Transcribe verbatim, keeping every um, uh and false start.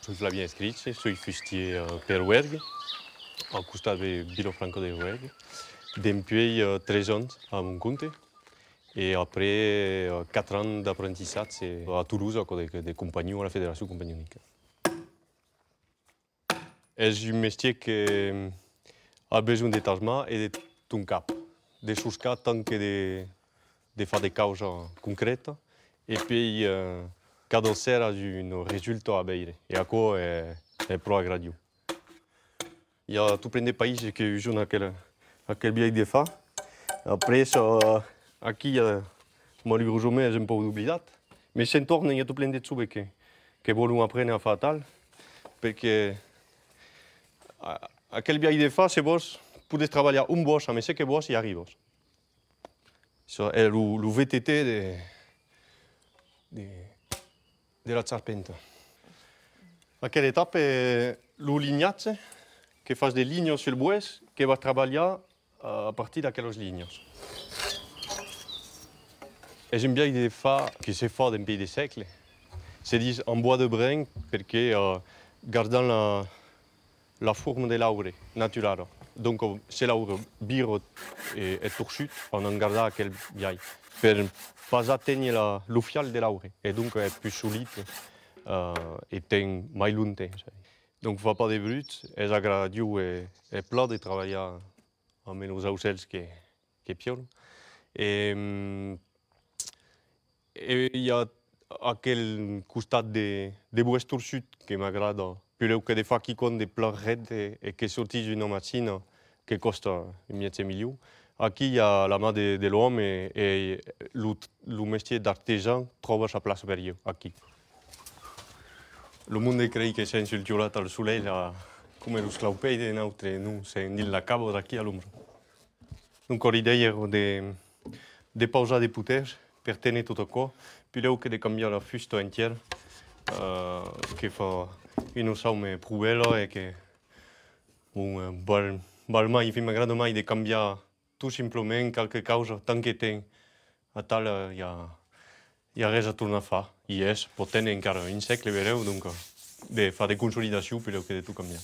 Soi Flavien Escriche, soi fustier, eh, per Roergue, al costat de Vilafranca de Roergue, dempuèi, eh, tres ans a mon compte, e après, eh, quatre ans d'aprentissatge a Tolosa, aquò de, de Companhion, a la Federacion Companhonica. Es un mestier que, mm, a besonh de tas mans e de ton cap, de soscar tant que de, de far de causas concrètas, e puèi, eh, cada ser as un resultat a veire, e aquò es, es pro agradiu. I a tot plen de païses que usan aquel, aquel biais de far. Après, eh, aquí, eh, malurosament, es un pauc oblidat. Mès se'n torna, i a tot plen de joves que, que vòlon aprene a far atal, perque a-, aquel biais de far, se vòs, pòdes trabalhar ont vòs, amb çò que vòs, i arribas. Çò es lo, lo V T T de, de, de la charpenta. Aquela etapa es lo linhatge, que fas de linhas sul boès, que vas trabalhar a partir d'aquelas linhas. Es un biais de far que se fa dempuèi de sègles. Se ditz en bois de brin perque, eh, gardan la, la forma de l'aure naturala. Donc, eh, se l'aure vira e, e torçut, an a gardar aquel biais per pas aténher la, lo fial de l'aure. E donc es pus solid, eh, e ten mai longtemps. Donc fa pas de bruch, es agradiu e, e plan de trabalhar amb los aucèls que, que piòlan. E, mm, e i a aquel costat de, de boès torçut que m'agrada, puslèu que de far quicòm de plan ret e, e que sortís d'una machina que còsta un mièg milion. Aquí i a la man de, de l'òme e, e lo, lo mestier d'artesan tròba sa plaça per ieu, aquí. Lo monde crei que sèm sul teulat al solelh, a, coma los claupèirs, e nautres non, sèm dins la cava d'aquí a l'ombra. Donc, l'idèia èra de, de pausar de potèrs per téner tot aquò, puslèu que de cambiar la fusta entièra, eh, que fa una saume pro bèla e que, bon, eh, val, val mai, enfin, m'agrada mai de cambiar tot simplament qualque causa, tant que ten atal, eh, i a, i a res a tornar far. I es, pòt téner encara un sègle, veireu, donc, eh, de far de consolidacion puslèu que de tot cambiar.